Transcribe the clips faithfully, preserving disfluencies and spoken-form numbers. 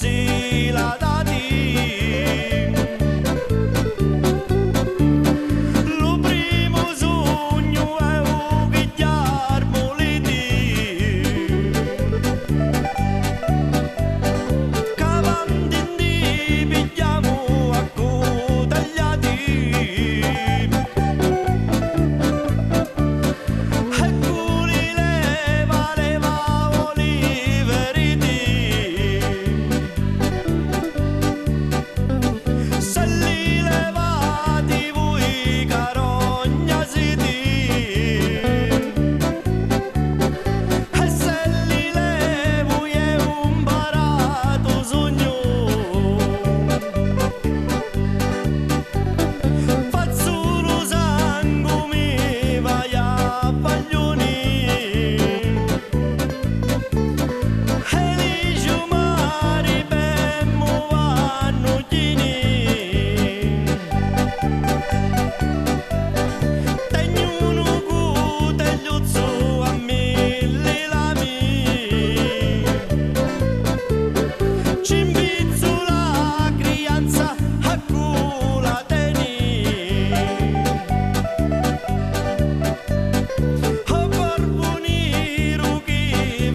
si la dati. Lu primu sugnu è u Gugliarmu Liti, ca avanti ndi pigghiamu a cutagliati. E cu li leva, leva o li veriti. Se li levati vui carogna siti. E se li levu ieu mparatu sugnu. Fazzu lu sangu, mi vaiu a pagliuni. E li ciumari pemmu vannu chini. Tegnu nu cuteliuzzu a milli lami. Ci 'mpizzu la crianza a cu la teni. O corvu niru chi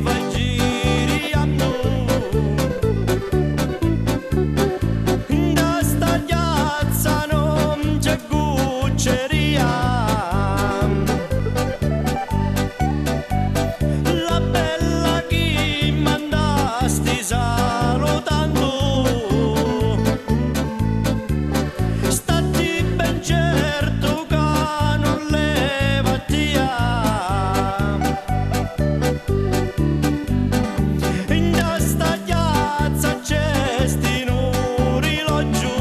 vai giriannu, 'nta sta chiazza non c'è gucceria. La bella chi mandasti salutandu, statti ben certu ca non leva a tia. Nta sta chiazza c'esti nu riloggiu.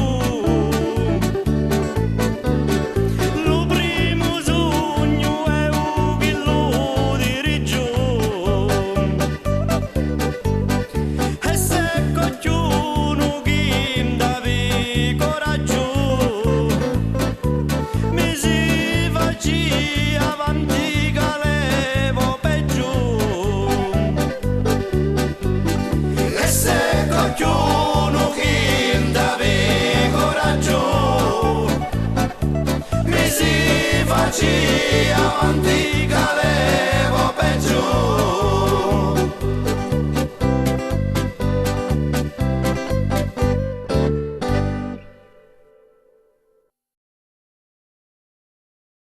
Lu primu sugnu è u chillu di Riggiu. E se cogghiunu chi 'ntavi coraggiu, mi si faci avanti ca levo peggiu. E se cogghiunu chi 'ntavi coraggiu, mi si faci avanti ca levo